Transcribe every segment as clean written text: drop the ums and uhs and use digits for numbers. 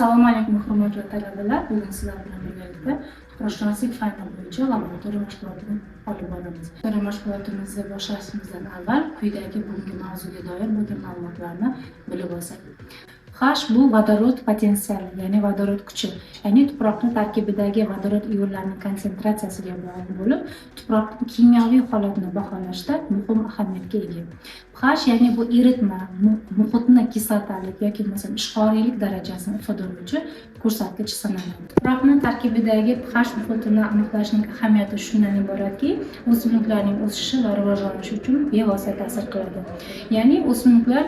Assalomu alaykum hurmatli talabalar. Bugun sizlar bilan birgalikda tuproqshunoslik fani bo'yicha laboratoriya mashg'ulotini olib boramiz. Laboratoriya mashg'ulotimizni boshlashimizdan avval quyidagi bugungi mavzuga doir bo'lgan ma'lumotlarni bilib olsak. pH bu vodorod potensiali, ya'ni vodorod kuchi, ya'ni tuproqning tarkibidagi vodorod ionlarining konsentratsiyasiga bog'liq bo'lib, tuproqning kimyoviy holatini baholashda muhim ahamiyatga ega. pH ya'ni bu eritma, muhitni kislotalik yoki bo'lmasam ishqoriylik darajasini ifodalovchi ko'rsatkich sanaladi. Tuproqning tarkibidagi pH muhitini aniqlashning ahamiyati shundan iboratki, o'simliklarning o'sishi va rivojlanishi uchun bevosita ta'sir qiladi. Ya'ni o'simliklar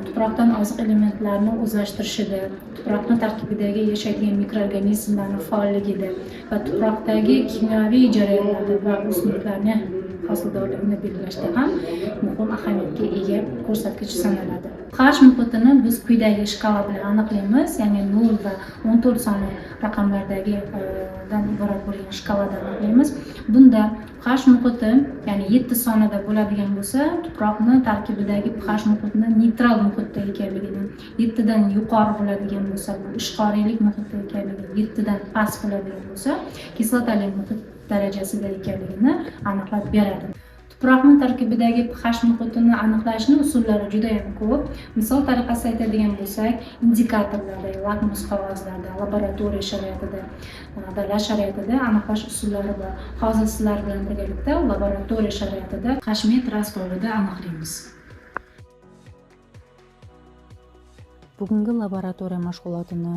tuproqdan oziq elementlarni o'zlashtirishida, tuproqning tarkibidagi yashaydigan mikroorganizmlarning faolligida va tuproqdagi kimyoviy jarayonlarda va o'simliklarning hosildorligini belgilashda ham muhim ahamiyatga ega ko'rsatkich sanaladi. pH muhitini biz quyidagi shkala bilan aniqlaymiz, ya'ni 0 va 14 sonli raqamlardagi dan iborat bo'lgan shkalada aniqlaymiz. Bunda pH muhiti, ya'ni 7 sonida bo'ladigan bo'lsa, tuproqning tarkibidagi pH muhitini neytral muhitda ekanligini, 7 dan yuqori bo'ladigan bo'lsa, bu ishqoriylik muhitda ekanligini, 7 dan past bo'ladigan bo'lsa, kislotali muhit darajasida ekanligini aniqlab beradi. Tuproqning tarkibidagi pH muhitini aniqlashning usullari juda ham ko'p. Misol tariqasida aytadigan bo'lsak, indikatorlarda, lakmus qog'ozlarda, laboratoriya sharoitida, dala sharoitida aniqlash usullari bor. Hozir sizlar bilan birgalikda laboratoriya sharoitida pH metr asbobida aniqlaymiz. Bugungi laboratoriya mashg'ulotini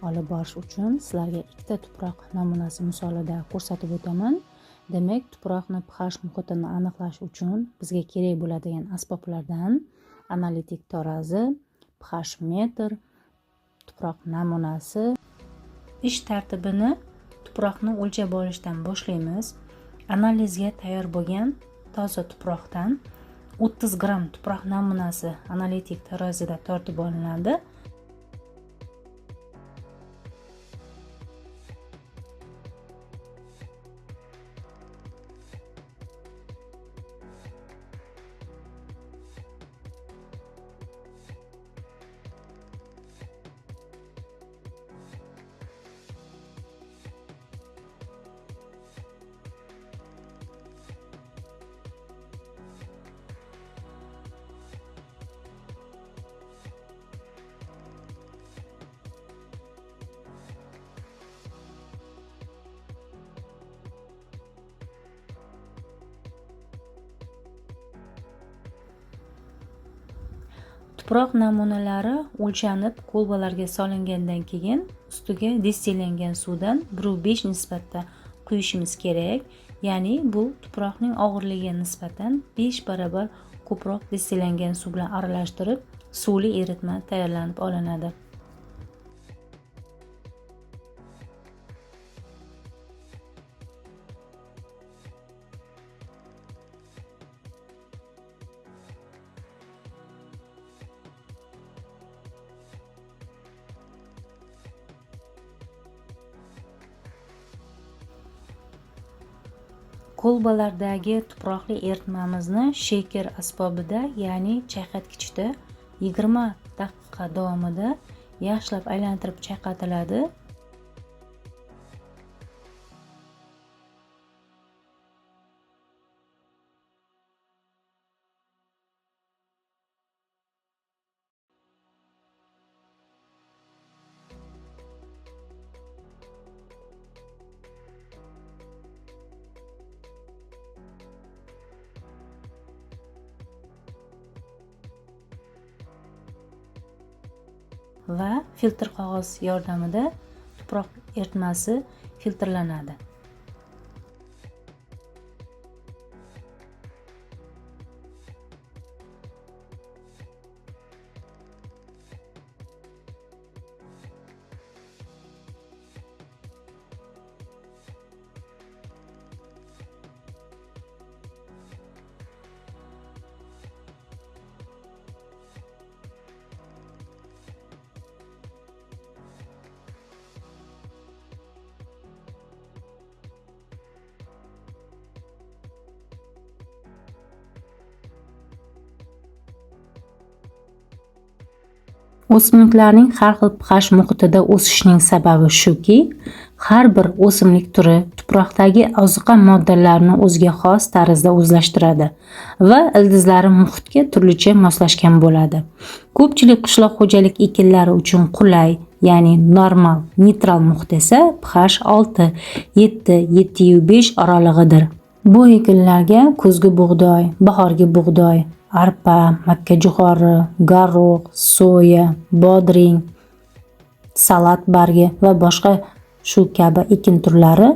olib borish uchun sizlarga ikkita tuproq namunasi misolida ko'rsatib o'taman. Demak, tuproqni pH muhitini aniqlash uchun bizga kerak bo'ladigan asboblardan analitik tarozi, pH metr, tuproq namunasi. Ish tartibini tuproqni o'lchab olishdan boshlaymiz. Analizga tayyor bo'lgan toza tuproqdan 30 gramm tuproq namunasi analitik tarozida tortib olinadi. Tuproq namunalari o'lchanib kolbalarga solingandan keyin ustiga destillangan suvdan 1,5 nisbatda quyishimiz kerak. Ya'ni bu tuproqning og'irligiga nisbatan 5 barobar ko'proq destillangan suv bilan aralashtirib, suvli eritma tayyorlanib olinadi. Kolbalardagi tuproqli eritmamizni shaker asbobida, ya'ni chayqatgichda 20 daqiqa davomida yaxshilab aylantirib chayqatiladi. Va filtr qog'oz yordamida tuproq eritmasi filtrlanadi. O'simliklarning har xil pH muhitida o'sishining sababi shuki, har bir o'simlik turi tuproqdagi oziqa moddalarini o'ziga xos tarzda o'zlashtiradi va ildizlari muhitga turlicha moslashgan bo'ladi. Ko'pchilik qishloq xo'jalik ekinlari uchun qulay, ya'ni normal, neytral muhit esa pH 6, 7, 7.5 oralig'idir. Bu ekinlarga kuzgi bug'doy, bahorgi bug'doy, arpa, makkajo'xori, garoq, soya, bodring, salat bargi va boshqa shu kabi ekin turlari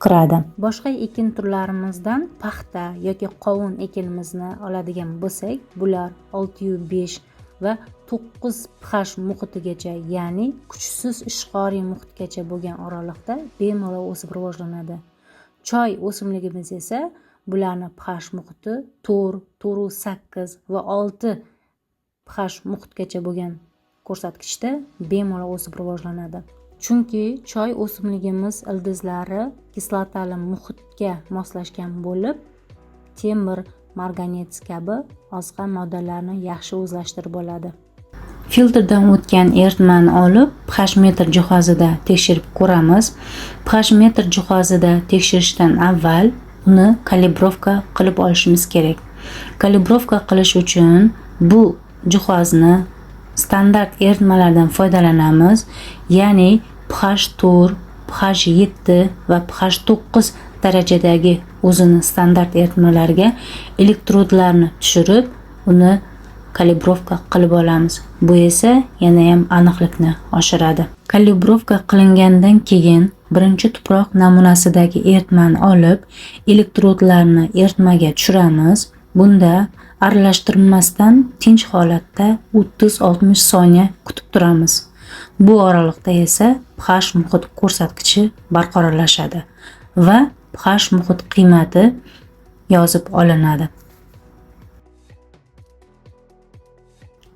kiradi. Boshqa ekin turlarimizdan paxta yoki qovun ekinimizni oladigan bo'lsak, bular 6.5 va 9 pH muhitigacha, ya'ni kuchsiz ishqoriy muhitgacha bo'lgan oraliqda bemalol o'sib rivojlanadi. Choy o'simligimiz esa bularni pH muhiti 4, 4.8 va 6 pH muhitgacha bo'lgan ko'rsatkichda bemalol o'sib rivojlanadi. Chunki choy o'simligimiz ildizlari kislotali muhitga moslashgan bo'lib, temir, marganets kabi oziqa moddalarni yaxshi o'zlashtirib oladi. Filtrdan o'tgan eritmani olib, pH metr jihozida tekshirib ko'ramiz. pH metr jihozida tekshirishdan avval uni kalibrovka qilib olishimiz kerak. Kalibrovka qilish uchun bu jihozni standart eritmalardan foydalanamiz, ya'ni pH 4, pH 7 va pH 9 darajadagi o'zini standart eritmalarga elektrodlarni tushirib, uni kalibrovka qilib olamiz. Bu esa yana ham aniqlikni oshiradi. Kalibrovka qilingandan keyin birinchi tuproq namunasidagi eritmani olib, elektrodlarni eritmaga tushiramiz. Bunda aralashtirmasdan tinch holatda 30-60 soniya kutib turamiz. Bu oraliqda esa pH muhit ko'rsatkichi barqarorlashadi va pH muhit qiymati yozib olinadi.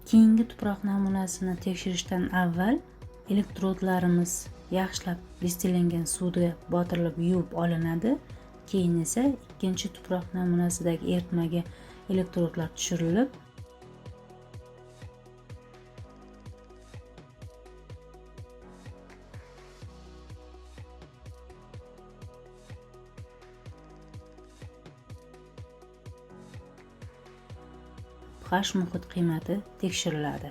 Keyingi tuproq namunasini tekshirishdan avval elektrodlarimiz yaxshilab distillangan suvga botirilib yuvib olinadi. Keyin esa ikkinchi tuproq namunasidagi eritmaga elektrodlar tushirilib, pH muhit qiymati tekshiriladi.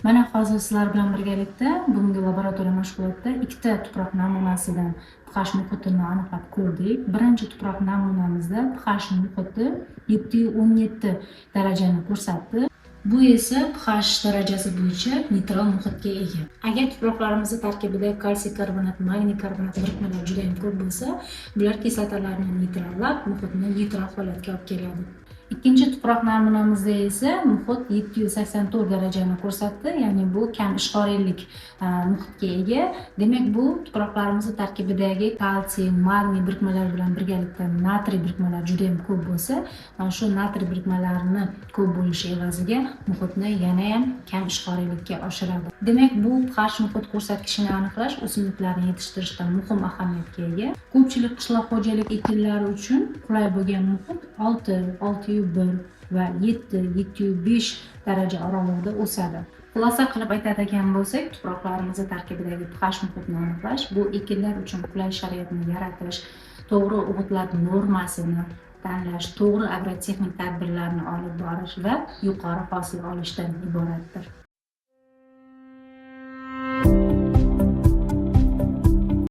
Mana hozir sizlar bilan birgalikda bugungi laboratoriya mashg'ulotida ikkita tuproq namunasidan pH muhitini aniqlab ko'rdik. Birinchi tuproq namunamizda pH muhiti 7.17 darajani ko'rsatdi. Bu esa pH darajasi bo'yicha neytral muhitga ega. Agar tuproqlarimizning tarkibida kalsiy karbonat, magniy karbonat birikmalari juda ham ko'p bo'lsa, bular kislotalarni neytrallab, muhitni neytral holatga olib keladi. Ikkinchi tuproq namunamizda esa muhit 784 darajani ko'rsatdi, ya'ni bu kam ishqoriylik muhitga ega. Demak, bu tuproqlarimizning tarkibidagi kalsiy, magniy birikmalari bilan birgalikda natriy birikmalari juda ham ko'p bo'lsa, mana shu natriy birikmalarini ko'p bo'lishi evaziga muhitni yana ham kam ishqoriylikka oshiradi. Demak, bu pH muhit ko'rsatkichini aniqlash o'simliklarni yetishtirishda muhim ahamiyatga ega. Ko'pchilik qishloq xo'jalik ekinlari uchun qulay bo'lgan muhit 6, 6.1 va 7, 7.5 daraja oralig'ida o'sadi. Xulosa qilib aytadigan bo'lsak, tuproqlarimizni tarkibidagi pH muhitini aniqlash bu ekinlar uchun qulay sharoitni yaratish, to'g'ri o'g'itlar normasini tanlash, to'g'ri agrotexnik tadbirlarni olib borish va yuqori hosil olishdan iboratdir.